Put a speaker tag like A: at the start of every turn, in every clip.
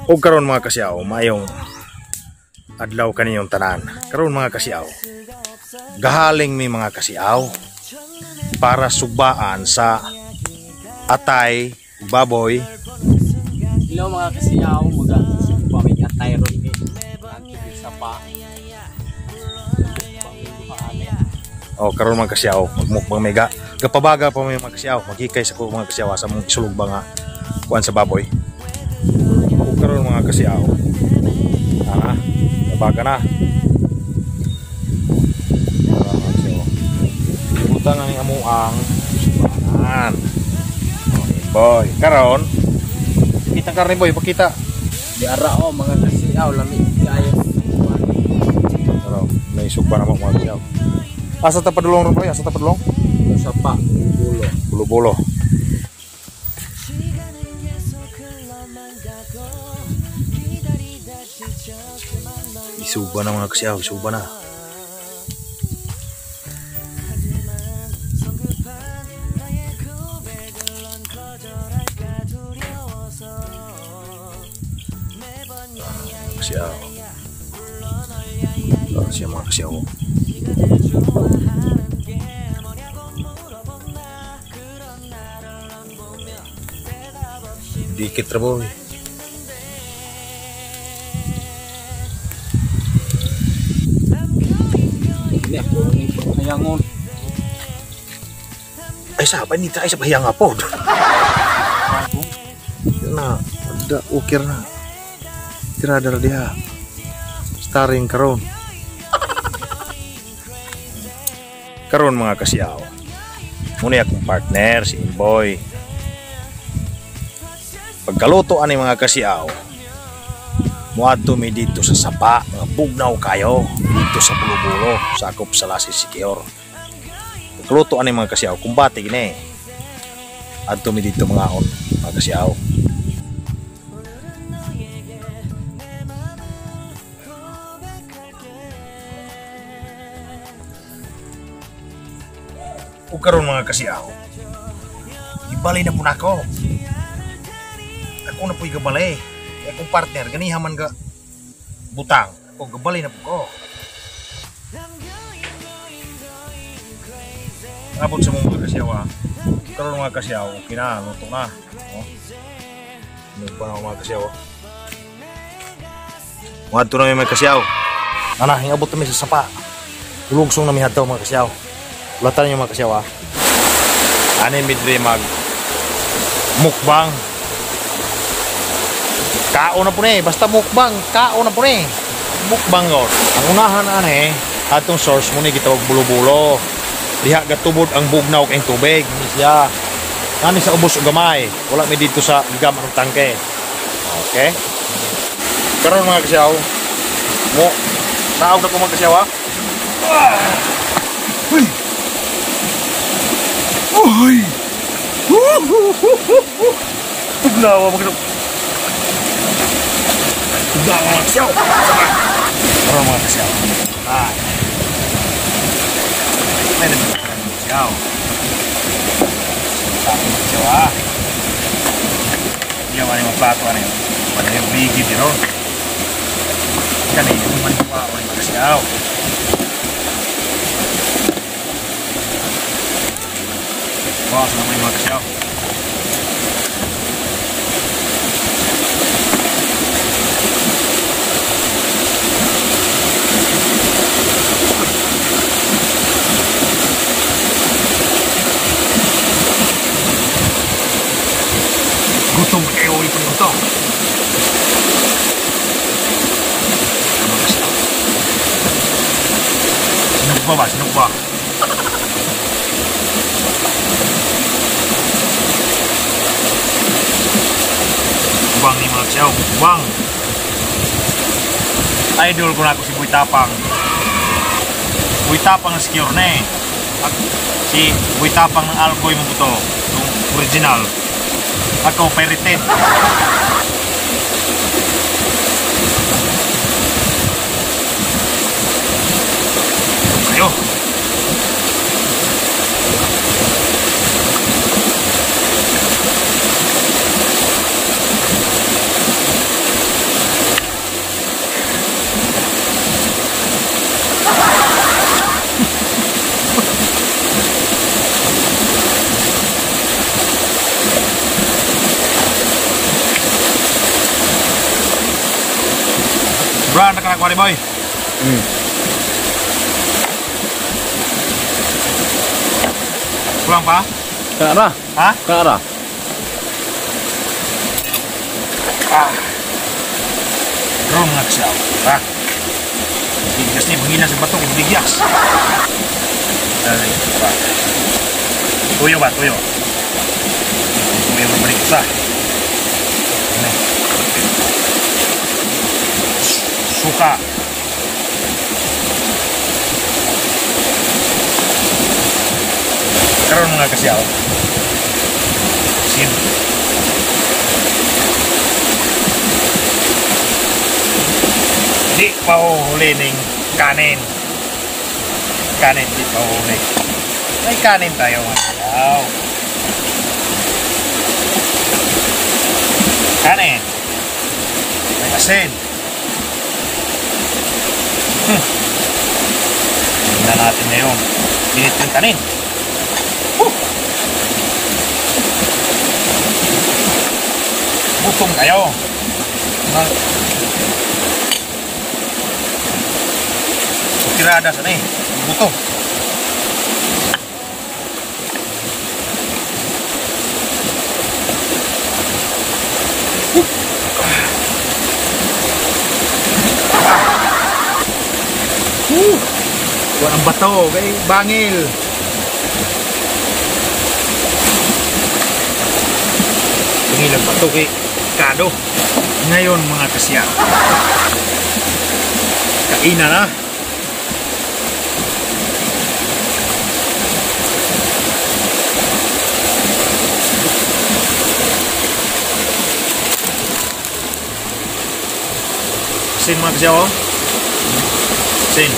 A: O karon mga kasiyaw, maayong adlaw kaninyong tanan. Karon mga kasiyaw, gahaling mi mga kasiyaw para sugbaan sa atay baboy.
B: Hello mga kasiyaw, maga-sugba may atay ron eh. Sa pa.
A: O karon mga kasiyaw, magmukbang mega. Gapabaga pa may mga kasiyaw, maghikay sa ko mga kasiyaw sa mong isulog ba nga kuan sa baboy. O karon mga kasiyaw, nabaga na. Butang ang amuang sugbaan. Boy, karon kita karne boy, pakita.
B: Di ara o mga kasiyaw, lami kaayo.
A: Pero may sugba na mo mga kasiyaw. Asa ta padulong ron boy? Asa ta padulong?
B: Sa pa, bulo.
A: Bulo-bulo. Isuba na mga kasiyaw, isuba na. Kasiyaw. Siya mga kasiyaw. Dikit ra boy. Ay sa pa ni ay sa pahiyang po. Na, ada ukir na. Tirada ra diha. Starring karon. Karon mga kasiyaw. Muna akong partner si Imboy. Pagkaluto ani mga kasiyaw, muadto mi dito sa sapa, mga bugnaw kayo dito sa Bulo-Bulo, sakop sa Lasi Siquijor. Pagkaluto ani mga kasiyaw, kumbate gini. Adto mi dito mga on, mga kasiyaw. Ug karon mga kasiyaw, gibali na po nako. Ako na po'y gabali. Akong partner, ganiha man ga butang. Ako gabali na po ko. Abot sa mga kasiyaw ha. Karon mga kasiyaw, okay na, luto na. Oh. Ano pa na mga kasiyaw? Muadto na may mga kasiyaw. Ana, hingabot na mi sa sapa. Lulugsong na mi hadto mga kasiyaw. Ulatan niyo mga kasiyaw ha. Ani midre mag mukbang. Kaon na po ni, basta mukbang, kaon na po ni. Mukbang yun. Ang unahan ani, atong source mo ni gitawag Bulo-Bulo. Diha gatubod ang bugnaw kay tubig ni siya. Nani sa ubos og gamay, wala mi dito sa gigam ang tangke. Okay? Karon mga kasiyaw, mo naog na ko mga kasiyaw ha. Uy. Uy. Bugnaw mga bugnaw mga kasiyaw. Karon mga kasiyaw. Ah. May kasiyaw. Sa akin kasiyaw ha. Iya man yung plato ano yun. Wala yung bigid yun. Kani yung maniwa o yung kasiyaw. Bawas naman yung mga kasiyaw. Gutom kayo ito ito. Sinugba ba? Sinugba. Bang ni mga kasiyaw. Bang! Idol ko na ako si Boy Tapang. Boy Tapang ng Siquijor na eh. At si Boy Tapang ng Alcoy mo to. Yung original. Ako, pirated. Kayo. Daghan na ka boy. Kulang pa?
B: Kana ra.
A: Ha?
B: Kana ra.
A: Ah. Wrong nga siya. Ha? Bigas ni bangina sa bato kung bigas. Dali ba. Tuyo ba, tuyo. Tuyo balik sa. Ano? Suka. Karon mga kasyaw. Sim. Di pa huli ning kanin. Kanin di pa huli. May kanin tayo mga kasyaw. Kanin. May asin. Tingnan natin ngayon. Init yung kanin. Gutom kayo. Tirada sana eh. Gutom. Kuha ng bato, kay bangil. Bangil ang bato kay kado. Ngayon mga kasya, kainan na. Asin mga kasya, oh. Asin.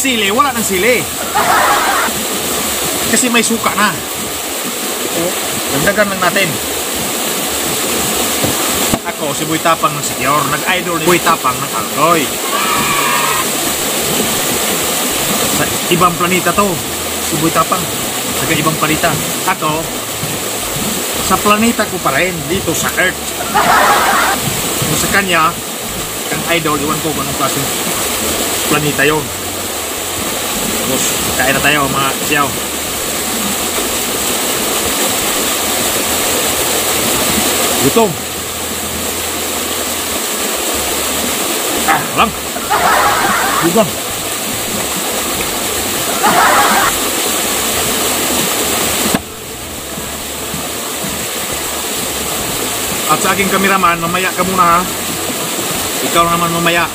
A: Sili, wala ng sili. Kasi may suka na. O, dagdagan lang natin. Ako, si Boy Tapang ng Siquijor. Nag-idol ni Boy Tapang ng Alcoy. Sa ibang planeta to, si Boy Tapang. Sa ibang planeta. Ako, sa planeta ko pa rin, dito sa Earth. Kung sa kanya, ang idol, iwan ko kung anong klaseng planeta yun. Tapos, kain na tayo mga kasyaw. Gutom. Ah, lang. Gutom. At sa aking kameraman, mamaya ka muna ha. Ikaw naman mamaya.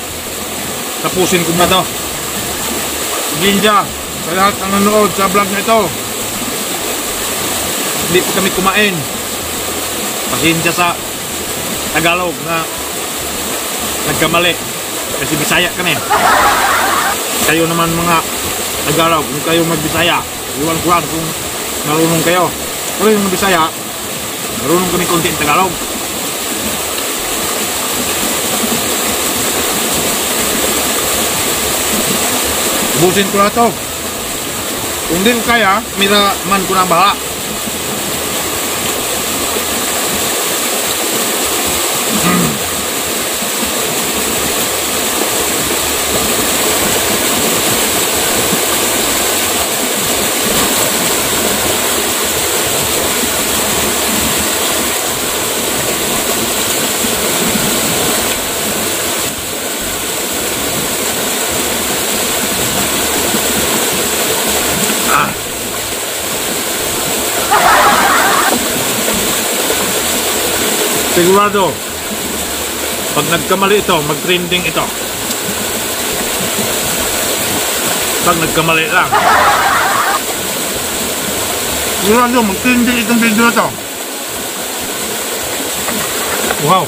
A: Tapusin ko na to.
C: Ninja, sa lahat ng nanonood sa vlog na ito.
A: Hindi pa kami kumain. Pasensya sa Tagalog na nagkamali. Kasi Bisaya kami. Kayo naman mga Tagalog, kung kayo magbisaya, iwan ko lang kung marunong kayo. Pero yung Bisaya, marunong kami konti ng Tagalog.
C: Ubusin ko na ito. Kung di ko kaya,
A: miraman ko na ang bahala.
C: Sigurado, pag nagkamali ito, mag-trending ito. Pag nagkamali lang. Sigurado, mag-trending itong video na ito. Wow!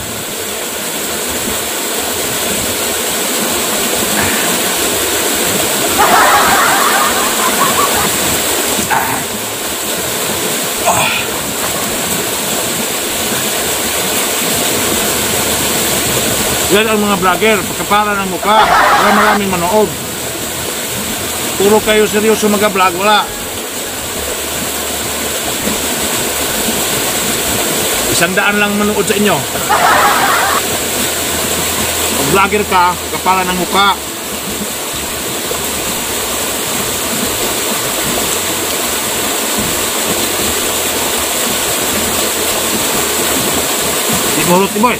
C: Yan ang mga vlogger, pagkapara ng mukha, wala maraming manood. Puro kayo seryoso mag-vlog, wala.
A: 100 lang manood sa inyo. Pag
C: Vlogger ka, kapala ng mukha. Di mo ni boy.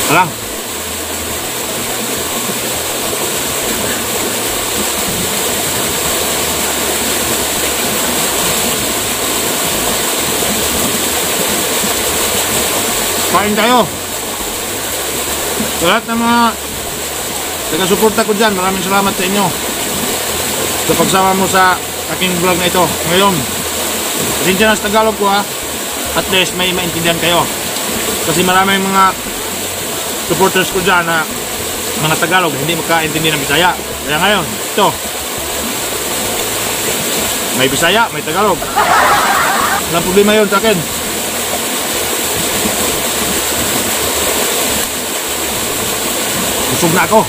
C: Alang. Kain tayo. Sa lahat ng mga taga-suporta ko dyan, maraming salamat sa inyo sa pagsama mo sa aking vlog na ito. Ngayon, pasensya na sa Tagalog ko ha. At least may maintindihan kayo. Kasi maraming mga supporters ko dyan na mga Tagalog hindi makaintindi ng Bisaya. Kaya ngayon, ito, may Bisaya, may Tagalog. Walang problema yun sa akin. Busog na ako.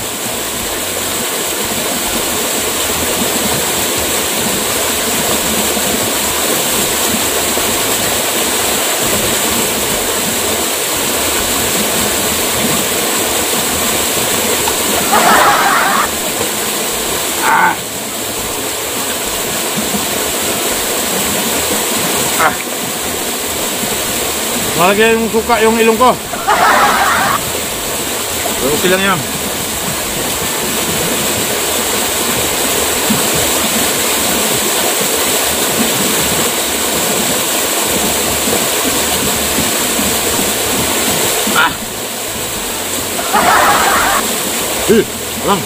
C: Malagay yung suka yung ilong ko. Pero okay lang yan. Ah. Alang.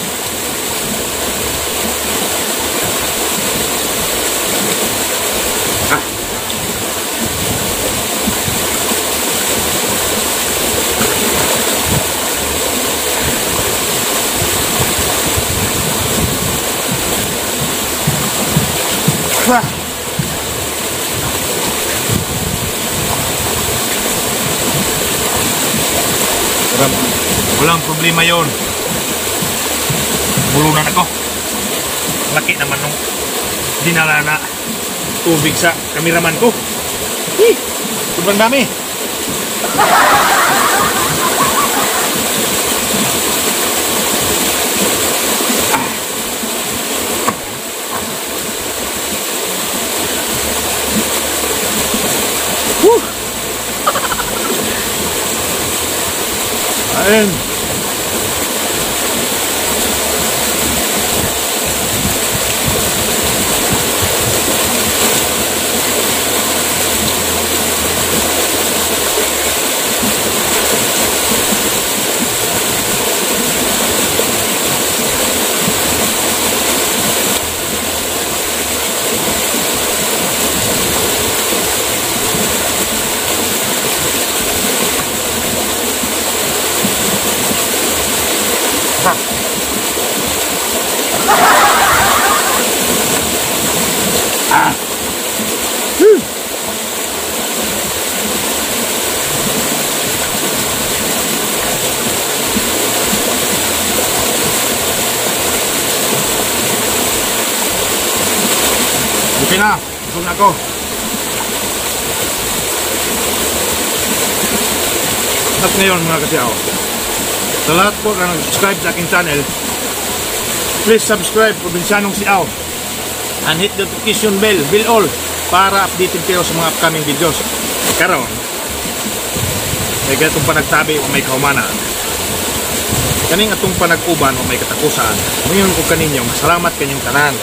C: Walang problema yon. Bulunan ako. Laki naman nung dinala na tubig sa kameraman ko. Eh, sobrang dami. Woo! Ayun. Okay na, busog na ako. At ngayon mga kasiyaw, sa lahat po na nag-subscribe sa aking channel, please subscribe Probinsyanong Siaw and hit the notification bell, bell all, para updated kayo sa mga upcoming videos. Karon, may ganitong panagtabi o may kahumanan. Kaning atong panag-uban o may katapusan. Ngayon ko kaninyo, salamat kanyong tanan.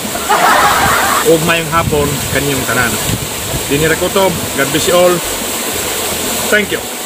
C: Og mayong hapon kanyong tanan. Dinira Kutob, God bless you all. Thank you.